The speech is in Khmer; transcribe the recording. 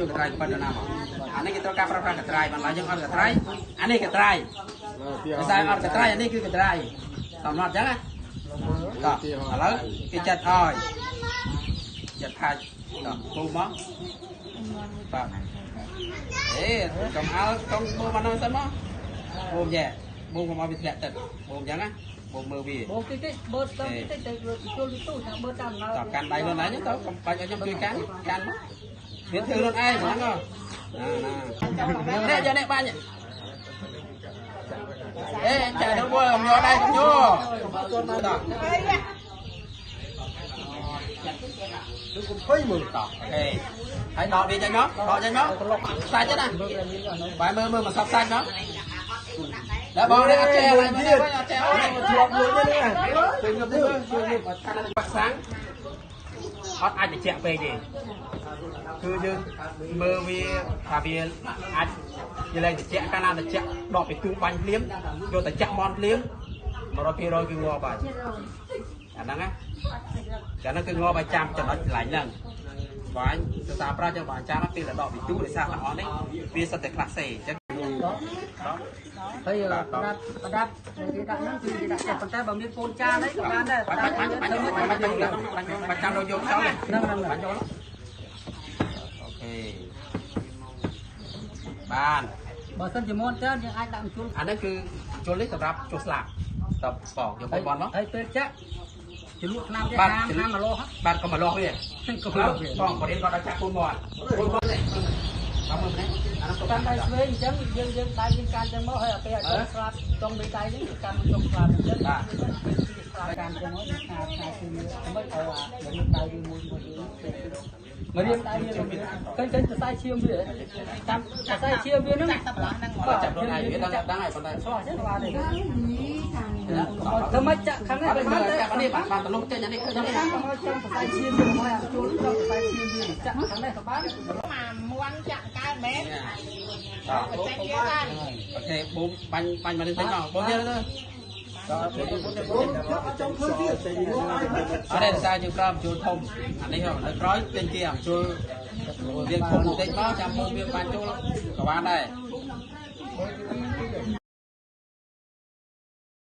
យកកត្រៃប៉ិនទៅណាមកអានេះគេត្រូវការប្រើប្រាស់កត្រៃបានឡើយយើងអត់កត្រៃអានេះកត្រៃភាសាអត់កត្រៃអានេះគឺកត្រៃសំណត់អញ្ចឹងណាតោះឥឡូវគេចាត់ឲ្យចាត់ថាច់តោះពូមកបាទអេកុំអើកុំមើលមកសិនមកបូមយ៉ែបូមកឲ្យវាធ្លាក់ទឹកបូមអញ្ចឹងណាបូមមើលវា បូមតិចតិចបឺតទៅតិចទៅចូលទៅទូថាបឺតតាម តកាន់ដៃខ្លួនឯងទៅកុំបាច់ឲ្យខ្ញុំជួយកាន់កាន់មកវាធ្វើខ្លួនឯងហ្នឹងណាណានេះយកនេះបាញ់អេចាទៅមួយយកដៃខ្ញុំយកតោះ គឺកុំភ័យមើល តោះអូខេហើយដកវាចេញមកដកចេញមកសាច់ទេណាបាយមើលមើលមកសពសាច់មកដល់បងនេះអត់ចេះហើយនេះអត់ចេះអត់ ជាប់មួយនេះពេញទៅជួយនេះ បាក់សាំងអត់អាចត្រជាក់ពេកទេគឺយើងមើលវាថាវាអាចនិយាយត្រជាក់កាលណាត្រជាក់ដកពីទូបាញ់ភ្លាមយកត្រជាក់មន់ភ្លាម100%គឺងាប់ហើយអាហ្នឹងណាកាលហ្នឹងគឺងាប់ឲ្យចាំចំណុចកន្លែងហ្នឹងបាញ់ទៅតាមប្រាចឹងបាញ់ចាំពេលដកពីទូដោយសារទាំងអស់នេះវាសិតតែខ្លះសេអញ្ចឹង ហើយប្រដាប់ប្រដាប់គេដាក់ហ្នឹងគឺគេដាក់ចេះប៉ុន្តែបើមានកូនចានអីក៏បានដែរ បាញ់បាញ់បាញ់បាញ់បាញ់បាញ់ចាំដល់យកចោល ហ្នឹងហ្នឹង បាញ់ចូលអូខេបាន បើសិនជាមុនច្រើនយើងអាចដាក់ជុល អានេះគឺជុលនេះសម្រាប់ជុលស្លាកតបងយកបងមក ហើយពេលចាក់ជ្រលក់ថ្នាំគេតាមតាមមកលោះ បាទកុំមកលោះវា កុំលោះវា បងបរិញ្ញាគាត់ដល់ចាក់កូនមកកូនមកនេះតាមមើលនេះអានោះ តាមដៃឆ្វេងអញ្ចឹងយើងយើងដៃយើងកាន់ចឹងមកហើយដល់ពេលអាចស្លាប់ចុងមេដៃនេះគឺកាន់ចុងស្លាប់អញ្ចឹង បាទ ស្លាប់កាន់ចឹងមកថាថាគឺមិនឲ្យអាយើងដៃយើងមួយមួយមករៀនដៃយើងឃើញឃើញសរសៃឈាមវាតាមសរសៃឈាមវាហ្នឹង ចាប់ប្រឡោះហ្នឹង មកចាប់ខ្លួនឯងវាដឹងដឹងហើយប៉ុន្តែ ឆ្លោះចឹងបានទេធ្វើម៉េចចាក់ខាងនេះ បានចាក់នេះបានបានតលុកចេញអានេះឃើញនេះ មកចាំសរសៃឈាមវាមកឲ្យចូលក្នុងសរសៃឈាមវាចាក់ខាងនេះក៏បាន មកមួនចាក់កើតមែន តោះ ចេញវាបាន អូខេបូមបាញ់បាញ់មកនេះតិចមកបូមទៀតទៅ ចង់ធ្វើទៀត អត់ទេសារយើងប្រើជួលធំអានេះនៅក្រោយទិញគេអាជួលវាធំបន្តិចមកចាំបូមវាបានចូលក៏បានដែរ